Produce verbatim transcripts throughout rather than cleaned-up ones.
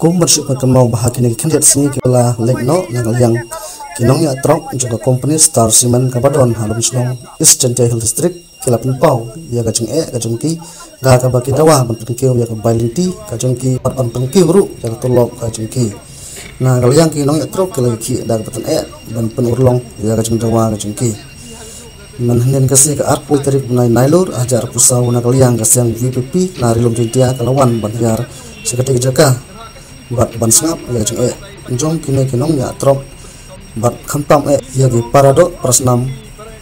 Kum ban shu pynpaw ba ha kine ki khyndiat sngi kiba la leit noh, na ka liang ki nongñiah trok jong ka company Star Cement kaba don ha Lumshnong, East Jaintia Hills District, ki la pynpaw ïa ka jingeh ka jong ki da kaba ki dawa ban pynkiew ïa ka bai lynti ka jong ki bad ban pynkiew ruh ïa ka tulop ka jong ki. Na ka liang ki nongñiah trok ki la ïakhih da kaba tyngeh ban pynurlong ïa ka jingdawa ka jong ki. Mynhynnin ka sngi ka arphew tarik bnai Nailur hajar arphew saw, na ka liang ka seng VPP na Ri Lum Jaiñtia ka la wan ban hiar sha katei ka jaka bad ban sngap ïa ka jingeh jong kine ki nongñiah trok bad khamtam eh ïa ki para doh para snam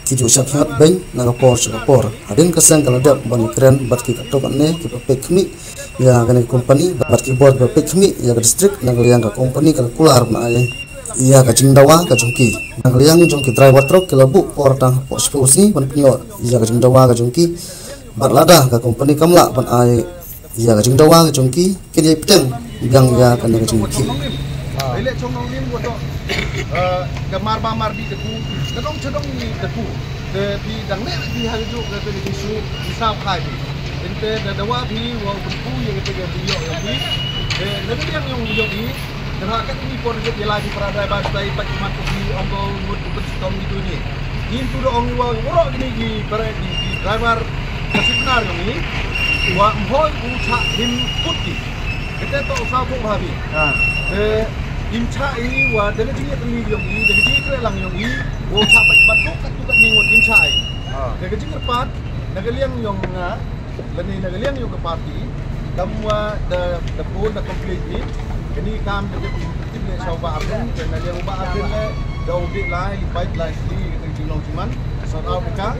ki ju shah hiat beiñ na ka por sha ka por. Hadien ka seng ka la dep ban ïakren bad ki katto katne kiba peit khmih ïa kane ka company bad ki bor kiba peit khmih ïa ka district, na ka liang ka company ka la kular ban ai ïa ka jingdawa ka jong ki. Na ka liang jong ki driver trok ki la buh por tang hapoh shiphew sngi ban pynïoh ïa ka jingdawa ka jong ki. Bad lada ka company kam lah ban ai ïa ka jingdawa ka jong ki, kin ïai bteng biang ïa kane ka jingïakhih. Lei leh chong nongrim ko to. Eh, ka mar ba mar bi ka ku, ka dong cha dong ni ka ku. Te phi dang leh phi ha ka juk ka kani ki su, ki sa phai phi. Ente da dawa phi wa u ku ïa ka te ka phi ïoh ïa phi. Te na ka liang ïong ïong i, te ha ka ni por ïa la phi para driver stai pat mat ko phi ong ko ngut ko phi stom itu ni. Ngin tu da ong i wa waroh kini ki para ki, ki driver ka sipnar ïong i. Wa mhoi u cha him kut ki. Kete to sa ko bha phi. Ah. Te im cha i wa da ka jingïatylli ïong i, da ka jingïakhleh lang ïong i, wa cha pat pat ko kat tu kat ni wa im cha i. Ah. Da ka jingkyrpad, da ka liang ïong nga, lane da ka liang ïong ka party, kam wa da, da phone da complain i, kani kam da ka tip le shaw ba arden, da ka liang ba arden le, da u dik lai, li pait lai sli, ka jing long jiman, South Africa,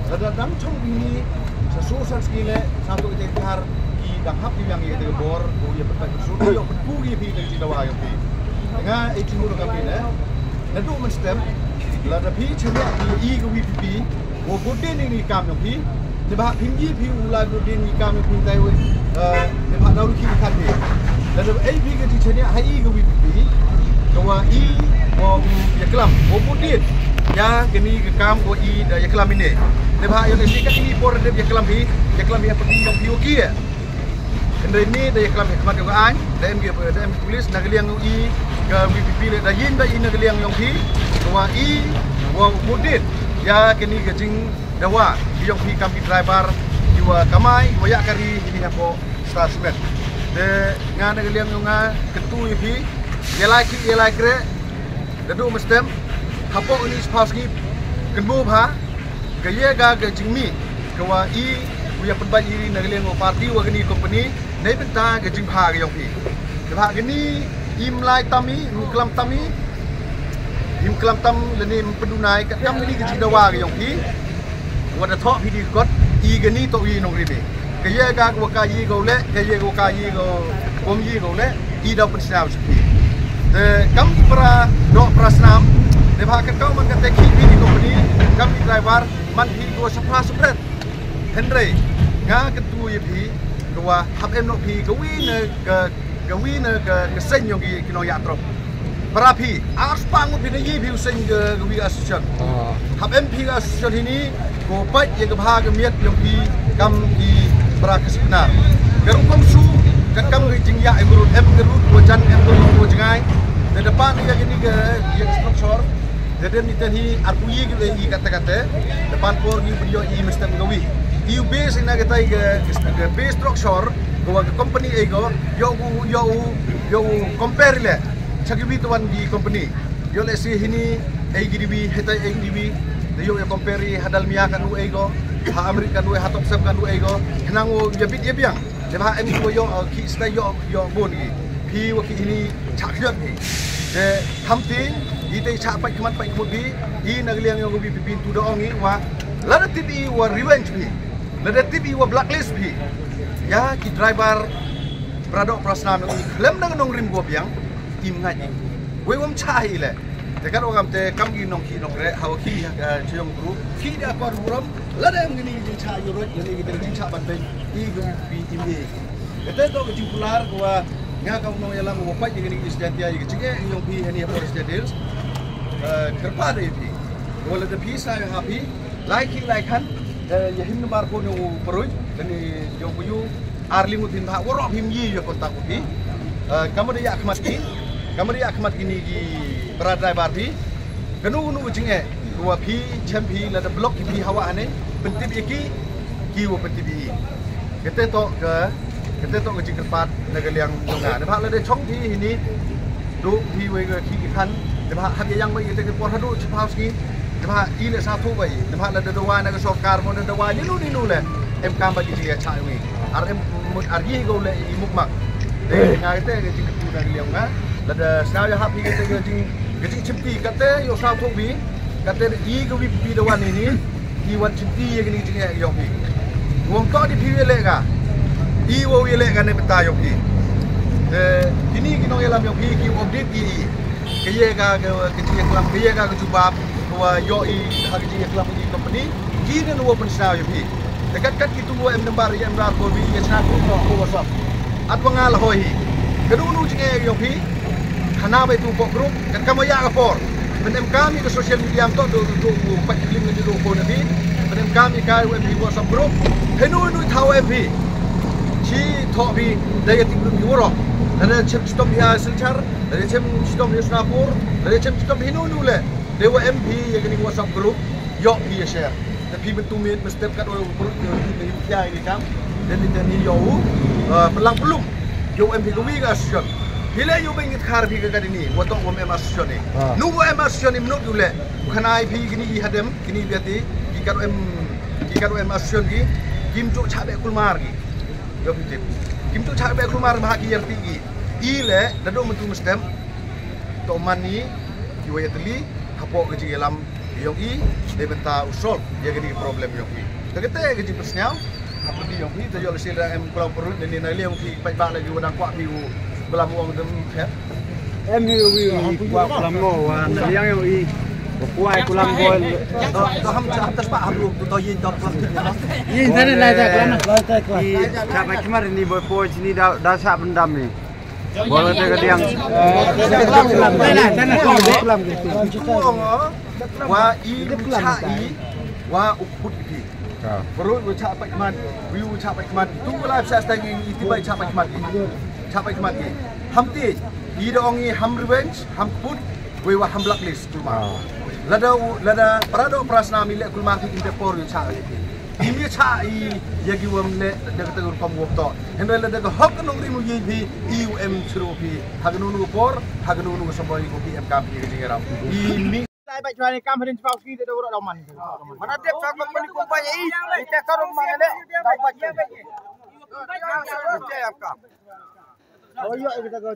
da da dang chong bini, sa so san sli le, sa to ite kar, ki dang hap ki yang ite bor, ko ye pat pat so, yo pat ku ye pi ka jing dawa yo pi. Nga e jing mulu ka pi le, na du man stem, la da pi chanya ki i ka VPP, wo budin ni kam yo pi, ne ba pin gi pi u la budin ni kam yo pi tai we, ne ba da u ki kan pi. La da e pi ka jing chanya ha i ka VPP, ka wa i, wo u ya klam, wo budin, ya kani ka kam wo i da ya klam ine. Ne ba yo ne si ka i por da ya klam pi, ya klam ya pi yo pi wo ki ya. Hynrei ni da ïaklam ïa khmat ïa ka aiñ, da em ki, da em ki pulis, na ka liang ïong i ka VPP le da ïing da i na ka liang ïong phi, ka wa i wa mudit ïa kani ka jingdawa ïong phi kam ki driver ki wa kamai, ki wa ïa kari kini hapoh Star Cement. Te nga na ka liang ïong nga kyntu ïa phi, ïa lai ki, ïa lai kre, da du mestem hapoh ini spha sngi kynmaw bha. Ka ïa ka ka jingmih ka wa i u ïa pynbait ïa na ka liang u party wa kani company nei bynta ka jingbha ka ïong phi. Ka bha kani im lai tam i, im klam tam i, im klam tam lane im pyndunai ka kam kani ka jingdawa ka ïong phi. Wa da thoh phi di kot i kani to i nongrim i. Ka ïa ka ka wa ka ïa ka u leh, ka ïa ka wa ka ïa ka bom ïa ka u leh, i da pynsnam sha phi. Te kam ki para doh para snam, te bha ka kau man ka te ki phi ki company, kam ki driver, man phi ka wa shapra shapret. Hynrei nga kyntu ïa phi ka wa hap em noh phi ka wi na ka, ka wi na ka, ka seng ïong ki, ki nongïatrop. Para phi, ar spah ngut phi da ïa phi u seng ka, ka wi association. Hap em phi ka association hini, ko pait ïa ka bha ka miat ïong phi kam ki para ka sipnar. Ka rukom su, ka kam ka jingïa em ka rut, em ka rut ko jan, em ka rut ko jngai. Te da pan ïa kini ka, ïa ka structure. Te den ni ten hi ar ku ïa ki le i kata kata. Da pan por ngi pun ïa i mestem ka wi. I u base ina ka tai ka, ka base structure, ko wa ka company ei ko, ïa u, ïa u, ïa u compare le. Cha ki wi tuan ki company. Ïoh lehse hini, ei ki diwi, hetai ei ki diwi, da ïoh ïa compare ha Dalmia kan u ei ko, ha America kan u ei, ha Topsem kan u ei ko, khnang u ïa bit ïa biang. Te bha em ki wa ïoh, uh, ki stai ïoh, ïoh bun ki. Phi wa ki hini chah khliot phi. Te hamti, i te chah pait khmat pait khmut phi, i na ka liang ïong ka VPP tu da ong i wa, lada tip i wa revenge phi, lada tip i wa blacklist phi. Ïa ki driver, para doh para snam i khlem na ka nongrim ko biang, im ngai i. Wei wam chah i le. Te kat wa kam te kam ki nong ki nong re, hawa ki, eh, chayong group. Ki da kon burom, lada em kini ki jingchah ïa roi, kini ki jingchah ban beng, i group bi im i. Kata to ka jingkular ko wa nga ka nong ïalam wa pait ïa kini ki East Jaintia ïa ka jingeh ïong phi hani hapoh East Jaintia Hills. Eh, kyrpad ïa phi. Ko lada phi sa ïa ha phi, lai ki lai khan, eh, ïa him nambar phone ïong u Paroi, kani ïong u yu, ar ling u thin bha, waroh phim ïa ïa kontak u phi. Eh, ka mut ïa khmat ki, ka mut ïa khmat kine ki para driver phi. Kano kano ka jingeh, ka wa phi, chem phi, lada block ki phi hawa hane, pyntip ïa ki, ki wa pyntip ïa i. Kate toh ka, kate toh ka jingkyrpad na ka liang jong nga. Naba lada chong phi hini, duh phi wei ka ki ki khan, naba hap ïa yang wei ïa te ka por haduh chiphaw sngi, naba i le sa thu wei, naba lada dawa na ka sorkar mo na dawa ni nu ni nu le, em kam ba ki jingeh cha wei. Ar em mut ar yi go le i mukmak. Te nga kate ka jingkyrpad na ka liang nga. Lada sngewbha ïa hap hi kate ka jing, ka jingchimti kate ïoh saw thok bi. Kate i ka wi pi da wan ini. I wan chimti ïa kini jingeh ïoh hi. Wong to di phi wi le ka. I wo wi le ka ne beta ïoh hi. Te kini ki nongïalam ïoh hi ki update ki. Ka ïa ka ka jingïaklam ka ïa ka ka jubab. Ka wa ïoh i ha ka jingïaklam i company. Ki ne nu wa pynsngew ïoh hi. Te kat kat ki tu wa em nambar ïa em rar ko wi ïa chna ko ko WhatsApp. At wa nga la hoi hi. Ka nu nu jingeh ïoh hi. Hana bai tu ko group kat kam ïa ka por. Ban em kam ïa ka social media am to tu tu tu pat kling ïa tu ko na hi. Ban em kam ïa ka wa em hi WhatsApp group. He nu nu thaw em hi. Chi tho hi da ïa ti group hi woro. Da da chem chitom ïa Silchar, da da chem chitom ïa Sonapur, da da chem chitom hi nu nu le. Te wa em phi ïa kani WhatsApp group, ïoh phi ïa share. Te phi mynta miet mynstep kat wa group ïoh phi ïa ïa ïa kam. Te ni te ni ïoh u, ah, pynlang pynlum. Ïoh em phi ka wi ka association. Phi le ïoh beng it khar phi ka kani ni, wa toh wa em association ni. Ah. Nu wa em association ni mynut ïoh le. Khana ai phi kini i hadem, kini biati, ki kat wa em, ki kat wa em association ki. Kim tu cha be kulmar ki. Ïoh phi tip. Kim tu cha be kulmar ma ki ïarti ki. I le, da do mynta mynstep. To man ni, ki wa ïatli, hapoh ka jingïalam ïong i, dei bynta u solve ïa kani ka problem ïong i. Te kata ka jingpynsngew, ha pyrdi ïong i, te ïoh lehse da em kulam pyrut, da ni na liang ki paidbah lagi wa dang kwah phi u kulam u ong dem phet. Em hi u wi u kwah kulam ngo wa na liang ïong i. Kwah kulam bol. To, to ham, ham tas pa ham lu, to, to yin to kulam. Yin sana lai ta kulam. I, cha pa khmar ni bol poi sini da, da sa pyndam ni. Bol te ka diang. Wa i cha i wa u kput i phi. Bro wa cha pa khmat, wi wa cha pa khmat. Tu la cha sta ngi i ti bai cha pa khmat. Cha pa khmat. Ham ti i da ong i ham revenge, ham kput, wi wa ham blacklist kulma. Lada u, lada parado prasna mi le kulma ki inte por yu cha i phi. Im ïa cha i ïa ki wam le da ka tang rukom wok to. Hynrei lada ka hok ka nongrim u ïa phi i u em chru phi. Ha ka nunu ka por, ha ka nunu ka samoi ko phi em kam phi ka jingïarap. I mi lai ba chwa ni kam hadin chwa ki de do ro man. Mana dep sa ko pani ko pa i. I te ka ro man le. Dai ba chwa. Te am kam. Oh yo, kita ko.